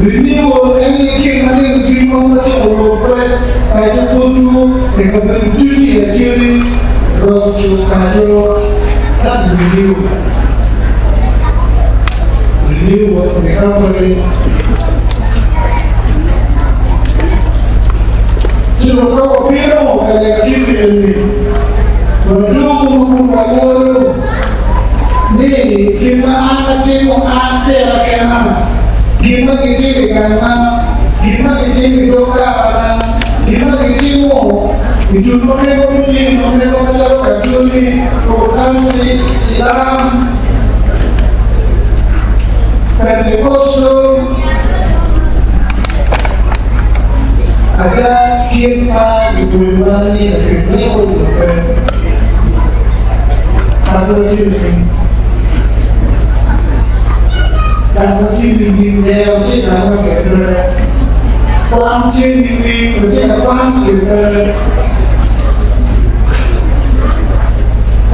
Renewal en aye gin ma nino ducu wan watiko lub kwed paco kutu i kabedo ducu i Acholi, roco paco. That is renewal. Renewal, recovery. Ci dong ka wabino ka lega jami eni, wadwogo ma kun walworo ni gin ma an atimo an pira kena, gin ma gitimo i gangna, gin ma gitimo i dog kabana, gin ma gitimo i dul ma mego me dini ma mego macalo Katoli, Protestanti, Cilam, Pentecostal, ada kit ma gipwonyowa ni Lacwec mito nyo pe. Tam ma tye nining? Tam ma tye nining? Lero tye ka ma kede peke. Kwan tye nining? Watye ka kwan kede peke.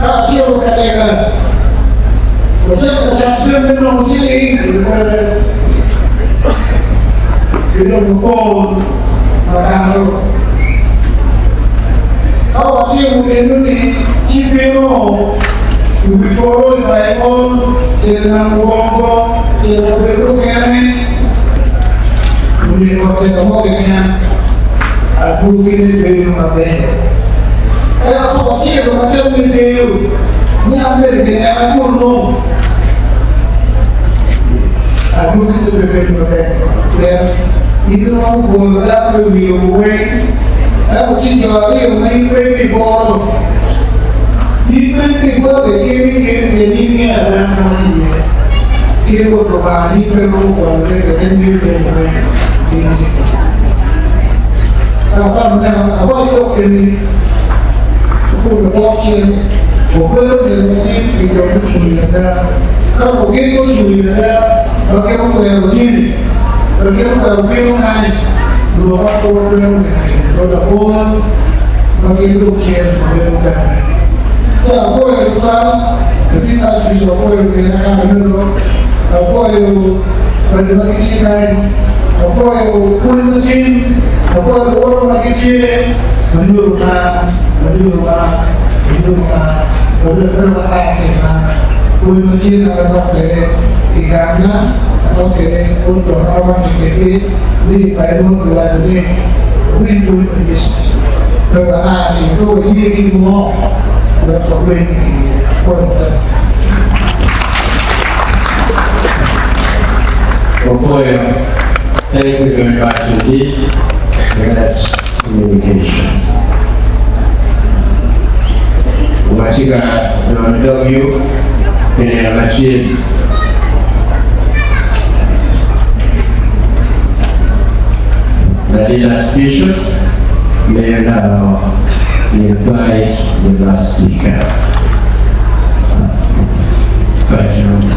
Ka wacito ka lega, wacito ka cato jami me nongo ciling kede peke. Ki dong mapol makato. Ka watimo enoni, ci bino i wi polo i Baibul, cito i nam Wongo, cito i kabedo mukene, onyo i ot lega mo keken, adwogine bedo maber. Ento ka wacito macalo me deyo ni an bene kinena kunnu, adwogine pe bedo maber pien in iromo bwolo dano me wi lobo weng. Ento tye jo aryo ma in pe ibibwolo. In pe ibibwole keni keni pien in ingeyo ada ma tye iye. Ki Rwot Lubanga in pe iromo bwolone pien en ngeyo jami weng in itimo. Ka atamo ni awac lok eni, kun adok cen, wakwero gin madit pi jo mucung i ada. Ka gin gucung i ada ma gin okwero dini, ma gin okwero bino kany, Lwokwa pe watwero neno gin bot labol ma gin dong cen ma bedo peke. Ci apwoyo tutwal latin Archbishop apwoyo mine kare meno, apwoyo padi ma gitye kany, apwoyo pwony ma tin, apwoyo luwota ma gitye ma nyuto mar, ma nyuto mar, ma nyuto mar, ma bene pe wa a ki i mar. Pwony ma tin an adok kwede i ganga, adok kwede bot jo ma arwatte kwedgi. Ni Baibul giwaco ni, Wuwiny pwony pa Yecu, pe wua ki, pe wuye gin mo wek warweny i pwony matek. Opwoyo, thank you very much indeed for that communication. Watye ka dono dog yub pi nino macel. Ladit Archbishop may now invite the last speaker. Thank you.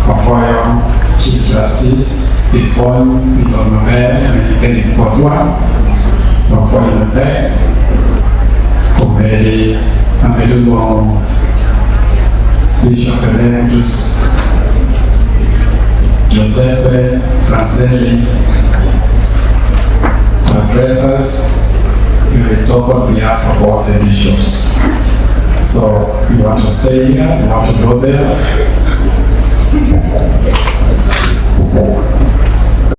Apwoyo Chief Justice pi pwony pi lok maber ma ikelo botwa. Wapwoyo matek. Kombeddi amedo lwongo Bishop Emeritus Giuseppe Franzelli to address us. He will talk on behalf of all the bishops. So you want to stay here, you want to go there,